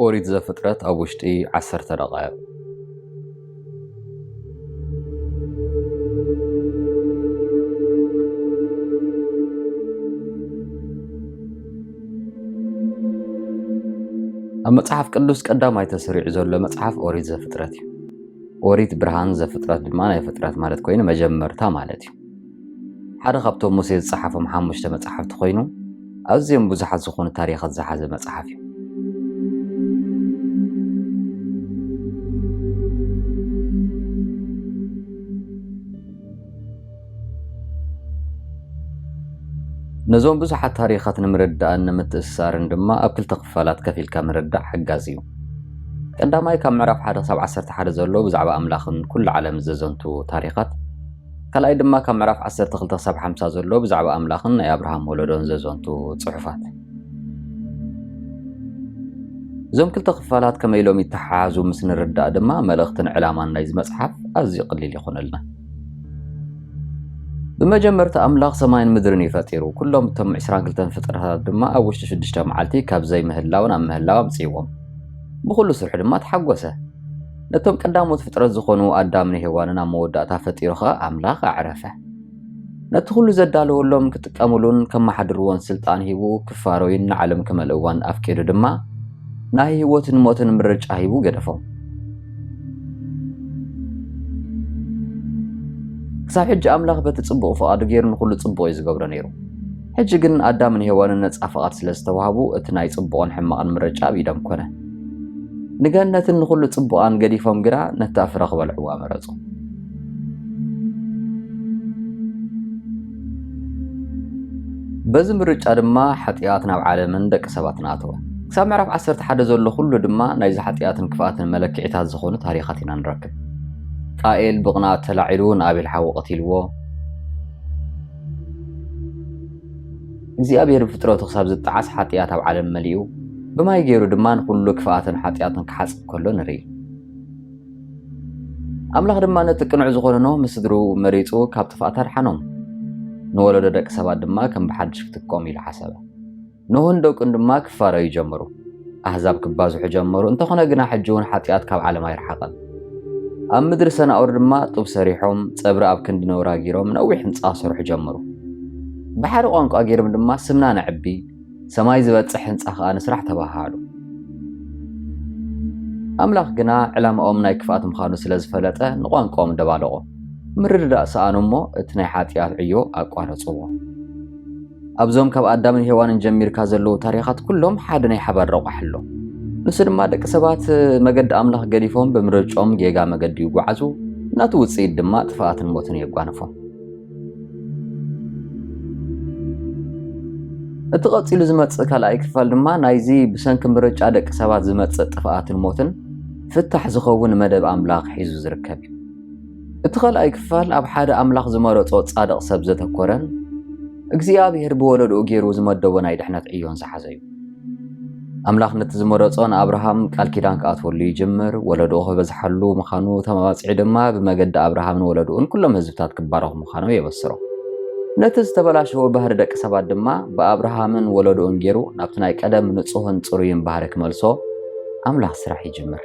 ኦሪት ዘፍጥረት ኣብ ውሽጢ ዓሰርተ ደቓይቕ። ኣብ መጽሓፍ ቅዱስ ቀዳማይ ተሰሪዑ ዘሎ መጽሓፍ ኦሪት ዘፍጥረት እዩ። ኦሪት ብርሃን፣ ዘፍጥረት ድማ ናይ ፍጥረት ማለት ኮይኑ መጀመርታ ማለት እዩ። ሓደ ካብቶም ሙሴ ዝጸሓፎም ሓሙሽተ መጻሕፍቲ ኮይኑ ኣዝዮም ብዙሓት ዝኾኑ ታሪኻት ዝሓዘ መጽሓፍ እዩ። ነዞም ብዙሓት ታሪኻት ንምርዳእን ንምትእስሳርን ድማ ኣብ ክልተ ክፋላት ከፊልካ ምርዳእ ሓጋዚ እዩ። ቀዳማይ ካብ ምዕራፍ ሓደ ክሳብ ዓሰርተ ሓደ ዘሎ ብዛዕባ ኣምላኽን ኩሉ ዓለምን ዘዘንቱ ታሪኻት፣ ካልኣይ ድማ ካብ ምዕራፍ ዓሰርተ ክልተ ክሳብ ሓምሳ ዘሎ ብዛዕባ ኣምላኽን ናይ ኣብርሃም ወለዶን ዘዘንቱ ጽሑፋት። እዞም ክልተ ክፋላት ከመይ ኢሎም ይተሓሓዙ ምስ ንርዳእ ድማ መልእኽትን ዕላማን ናይዚ መጽሓፍ ኣዝዩ ቀሊል ይኾነልና። ብመጀመርታ ኣምላኽ ሰማይን ምድርን እዩ ፈጢሩ። ኩሎም እቶም ዕስራን ክልተን ፍጥረታት ድማ ኣብ ውሽጢ ሽዱሽተ መዓልቲ ካብ ዘይምህላው ናብ ምህላው ኣምጽእዎም። ብኹሉ ስርሑ ድማ ተሓጎሰ። ነቶም ቀዳሞት ፍጥረት ዝኾኑ ኣዳምን ሄዋንን ኣብ መወዳእታ ፈጢሩ ኸኣ ኣምላኽ ኣዕረፈ። ነቲ ኩሉ ዘዳለወሎም ክጥቀምሉን ከመሓድርዎን ስልጣን ሂቡ ክፋረዩን ንዓለም ክመልእዋን ኣፍቂዱ ድማ ናይ ህይወትን ሞትን ምርጫ ሂቡ ገደፎም። ክሳብ ሕጂ ኣምላኽ በቲ ጽቡቕ ፍቓዱ ገይሩ ንኹሉ ጽቡቕ እዩ ዝገብሮ ነይሩ። ሕጂ ግን ኣዳምን ሄዋንን ነጻ ፍቓድ ስለ ዝተዋህቡ እቲ ናይ ጽቡቕን ሕማቕን ምርጫ ኣብ ኢዶም ኮነ። ንገነትን ንኹሉ ጽቡቓን ገዲፎም ግና ነታ ፍረ ክበልዕዋ መረጹ። በዚ ምርጫ ድማ ሓጢኣት ናብ ዓለምን ደቂ ሰባትን ኣተወ። ክሳብ ምዕራፍ ዓሰርተ ሓደ ዘሎ ኩሉ ድማ ናይዚ ሓጢኣትን ክፍኣትን መለክዒታት ዝኾኑ ታሪኻት ኢና ንረክብ። ቃኤል ብቕንኣት ተላዒሉ ንኣቤል ሓዉ ቀቲልዎ። እግዚኣብሔር ብፍጥረቱ ክሳብ ዝጠዓስ ሓጢኣት ኣብ ዓለም መሊኡ፣ ብማይ ገይሩ ድማ ንኹሉ ክፍኣትን ሓጢኣትን ክሓጽብ ከሎ ንርኢ። ኣምላኽ ድማ ነቲ ቅኑዕ ዝኾነ ኖህ ምስ ስድርኡ መሪጹ ካብ ጥፍኣት ኣድሓኖም። ንወለዶ ደቂ ሰባት ድማ ከም ብሓድሽ ክትክኦም ኢሉ ሓሰበ። ኖህን ደቁን ድማ ክፋረዩ ጀመሩ። ኣህዛብ ክባዝሑ ጀመሩ፣ እንተኾነ ግና ሕጂ እውን ሓጢኣት ካብ ዓለም ኣይረሓቐን። ኣብ ምድሪ ሰናኦር ድማ ጡብ ሰሪሖም፣ ጸብሪ ኣብ ክንዲ ነውራ ጊሮም ነዊሕ ህንጻ ክሰርሑ ጀመሩ። ብሓደ ቋንቋ ገይሮም ድማ ስምና ነዕቢ፣ ሰማይ ዝበጽሕ ህንጻ ኸኣ ንስራሕ ተባሃሃሉ። ኣምላኽ ግና ዕላማኦም ናይ ክፍኣት ምዃኑ ስለ ዝፈለጠ ንቋንቋኦም ደባለቖ። ምርድዳእ ሰኣኑ እሞ እቲ ናይ ሓጢኣት ዕዮ ኣቋረጽዎ። ኣብዞም ካብ ኣዳምን ሄዋንን ጀሚርካ ዘለዉ ታሪኻት ኩሎም ሓደ ናይ ሓባር ረቋሒ ኣሎ። ንሱ ድማ ደቂ ሰባት መገዲ ኣምላኽ ገዲፎም ብምርጭኦም ጌጋ መገዲ ይጓዓዙ፣ ናቱ ውጽኢት ድማ ጥፍኣትን ሞትን የጓንፎም። እቲ ቀጺሉ ዝመጽእ ካልኣይ ክፋል ድማ ናይዚ ብሰንኪ ምርጫ ደቂ ሰባት ዝመጽእ ጥፍኣትን ሞትን ፍታሕ ዝኸውን መደብ ኣምላኽ ሒዙ ዝርከብ እዩ። እቲ ካልኣይ ክፋል ኣብ ሓደ ኣምላኽ ዝመረጾ ጻድቕ ሰብ ዘተኮረን እግዚኣብሔር ብወለድኡ ገይሩ ዝመደቦ ናይ ድሕነት ዕዮን ዝሓዘ እዩ። ኣምላኽ ነቲ ዝመረጾ ንኣብርሃም ቃል ኪዳን ክኣትወሉ ይጅምር። ወለድኡ ክበዝሓሉ ምዃኑ ተመባጺዑ ድማ ብመገዲ ኣብርሃምን ወለድኡን ኩሎም ህዝብታት ክባረኹ ምዃኖም የበስሮ። ነቲ ዝተበላሸወ ባህሪ ደቂ ሰባት ድማ ብኣብርሃምን ወለድኡን ገይሩ ናብቲ ናይ ቀደም ንጹህን ጽሩይን ባህሪ ክመልሶ ኣምላኽ ስራሕ ይጅምር።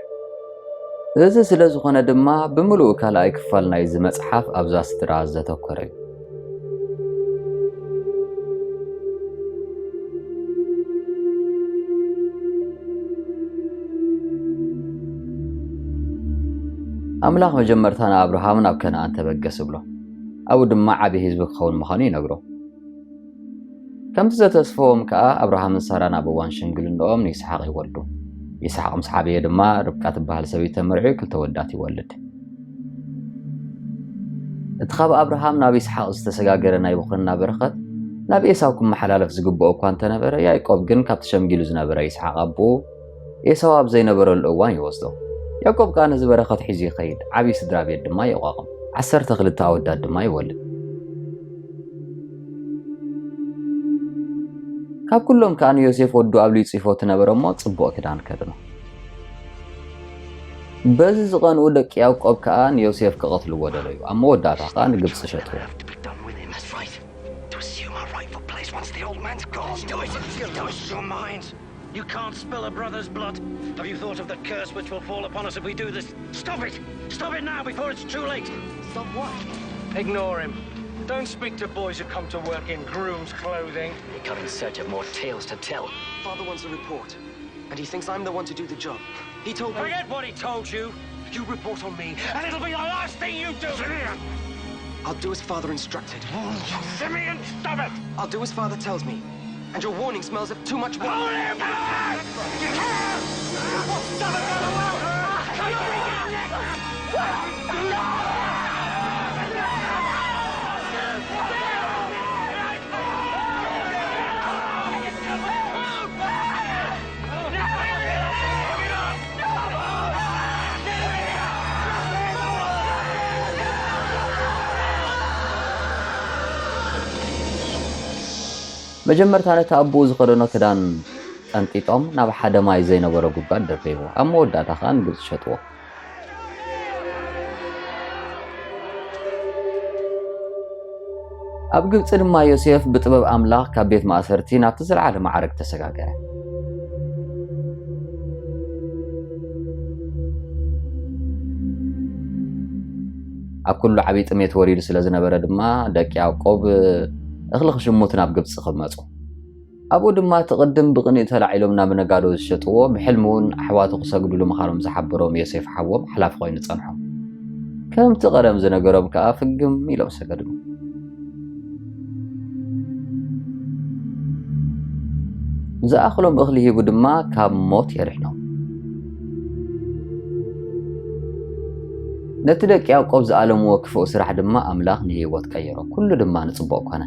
እዚ ስለ ዝኾነ ድማ ብምሉኡ ካልኣይ ክፋል ናይዚ መጽሓፍ ኣብዛ ስድራ ዘተኮረ እዩ። ኣምላኽ መጀመርታ ንኣብርሃም ናብ ከነኣን ተበገስ ይብሎ። ኣብኡ ድማ ዓቢ ህዝቢ ክኸውን ምዃኑ ይነግሮ። ከምቲ ዘተስፈዎም ከኣ ኣብርሃምን ሳራን ኣብ እዋን ሽምግልንኦም ንይስሓቕ ይወልዱ። ይስሓቕ ምስ ዓበየ ድማ ርብቃ ትበሃል ሰበይቲ ተመርዕዩ ክልተ ወዳት ይወልድ። እቲ ካብ ኣብርሃም ናብ ይስሓቕ ዝተሰጋገረ ናይ ብኹርና በረኸት ናብ ኤሳው ክመሓላለፍ ዝግብኦ እኳ እንተነበረ፣ ያዕቆብ ግን ካብቲ ሸምጊሉ ዝነበረ ይስሓቕ ኣቦኡ ኤሳው ኣብ ዘይነበረሉ እዋን ይወስዶ። ያዕቆብ ከኣ ነዚ በረኸት ሒዙ ይኸይድ፣ ዓብዪ ስድራ ቤት ድማ የቋቑም። ዓሰርተ ክልተ ኣወዳት ድማ ይወልድ። ካብ ኩሎም ከኣ ንዮሴፍ ወዱ ኣብሊጹ ይፈቱ ነበረ እሞ ጽቡቕ ክዳን ከድኖ። በዚ ዝቐንኡ ደቂ ያዕቆብ ከኣ ንዮሴፍ ክቐትልዎ ደለዩ። ኣብ መወዳእታ ከኣ ንግብጺ ሸጥዎ። Have to be done with him. That's right. To assume our rightful place once the old man's gone. Do it. Do it. Your mind. You can't spill a brother's blood. Have you thought of the curse which will fall upon us if we do this? Stop it! Stop it now before it's too late! Stop what? Ignore him. Don't speak to boys who come to work in groom's clothing. We come in search of more tales to tell. Father wants a report, and he thinks I'm the one to do the job. He told me. Forget what he told you. You report on me, and it'll be the last thing you do. Simeon! I'll do as Father instructed. Simeon, stop it! I'll do as Father tells me. And your warning smells of too much wine. Hold him back! መጀመርታ ነቲ ኣቦኡ ዝኸደኖ ክዳን ጠንጢጦም ናብ ሓደ ማይ ዘይነበሮ ጉድጓድ ደርበይዎ። ኣብ መወዳእታ ከኣ ንግብጺ ሸጥዎ። ኣብ ግብጺ ድማ ዮሴፍ ብጥበብ ኣምላኽ ካብ ቤት ማእሰርቲ ናብቲ ዝለዓለ ማዕረግ ተሰጋገረ። ኣብ ኩሉ ዓብዪ ጥሜት ወሪዱ ስለ ዝነበረ ድማ ደቂ ያዕቆብ እኽሊ ክሽምቱ ናብ ግብጺ ክመጹ። ኣብኡ ድማ እቲ ቅድም ብቕንኢ ተላዒሎም ናብ ነጋዶ ዝሸጥዎ፣ ብሕልሚ እውን ኣሕዋቱ ክሰግድሉ ምዃኖም ዝሓበሮም ዮሴፍ ሓዎም ሓላፊ ኮይኑ ጸንሖም። ከምቲ ቀደም ዝነገሮም ከኣ ፍግም ኢሎም ሰገድሉ። ንዝኣኽሎም እኽሊ ሂቡ ድማ ካብ ሞት የድሕኖም። ነቲ ደቂ ያዕቆብ ዝኣለምዎ ክፉእ ስራሕ ድማ ኣምላኽ ንህይወት ቀየሮ፣ ኩሉ ድማ ንጽቡቕ ኮነ።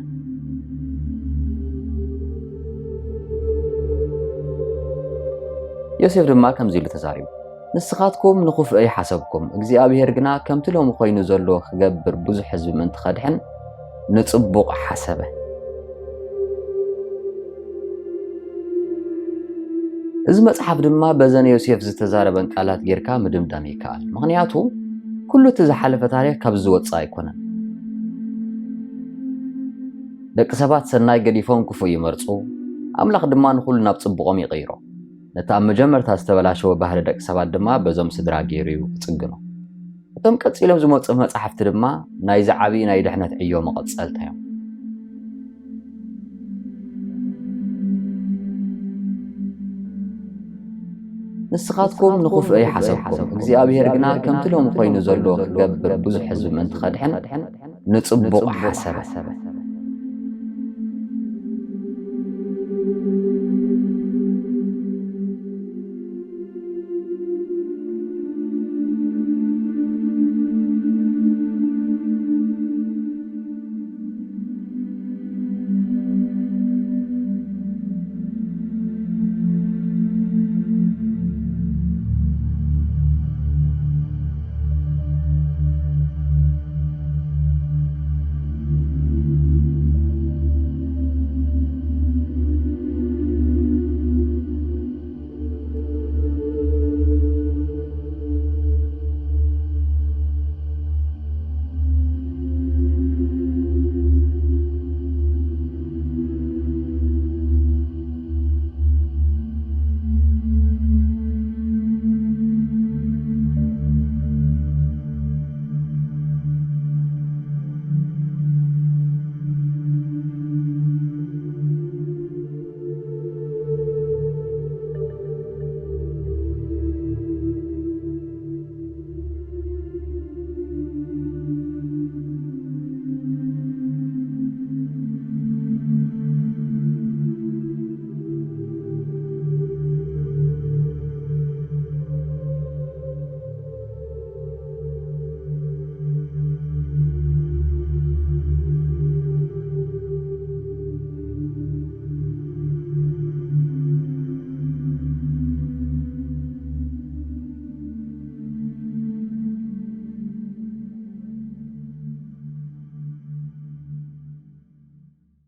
ዮሴፍ ድማ ከምዚ ኢሉ ተዛሪቡ፣ ንስኻትኩም ንኽፉእ ኣይሓሰብኩም፣ እግዚኣብሄር ግና ከምቲ ሎሚ ኮይኑ ዘሎ ክገብር ብዙሕ ህዝቢ ምእንቲ ኸድሕን ንጽቡቕ ሓሰበ። እዚ መጽሓፍ ድማ በዘን ዮሴፍ ዝተዛረበን ቃላት ጌርካ ምድምዳም ይከኣል። ምኽንያቱ ኩሉ እቲ ዝሓለፈ ታሪኽ ካብዚ ዝወጽእ ኣይኮነን። ደቂ ሰባት ሰናይ ገዲፎም ክፉእ ይመርጹ፣ ኣምላኽ ድማ ንኹሉ ናብ ጽቡቖም ይቕይሮ። ነቲ ኣብ መጀመርታ ዝተበላሸወ ባህሪ ደቂ ሰባት ድማ በዞም ስድራ ገይሩ እዩ ክጽግኖ። እቶም ቀጺሎም ዝመጹ መጻሕፍቲ ድማ ናይዚ ዓብዪ ናይ ድሕነት ዕዮ መቐጸልታ እዮም። ንስኻትኩም ንኽፉእ ኣይሓሰብኩም፣ እግዚኣብሄር ግና ከምቲ ሎሚ ኮይኑ ዘሎ ክገብር ብዙሕ ህዝቢ ምእንቲ ኸድሕን ንጽቡቕ ሓሰበ።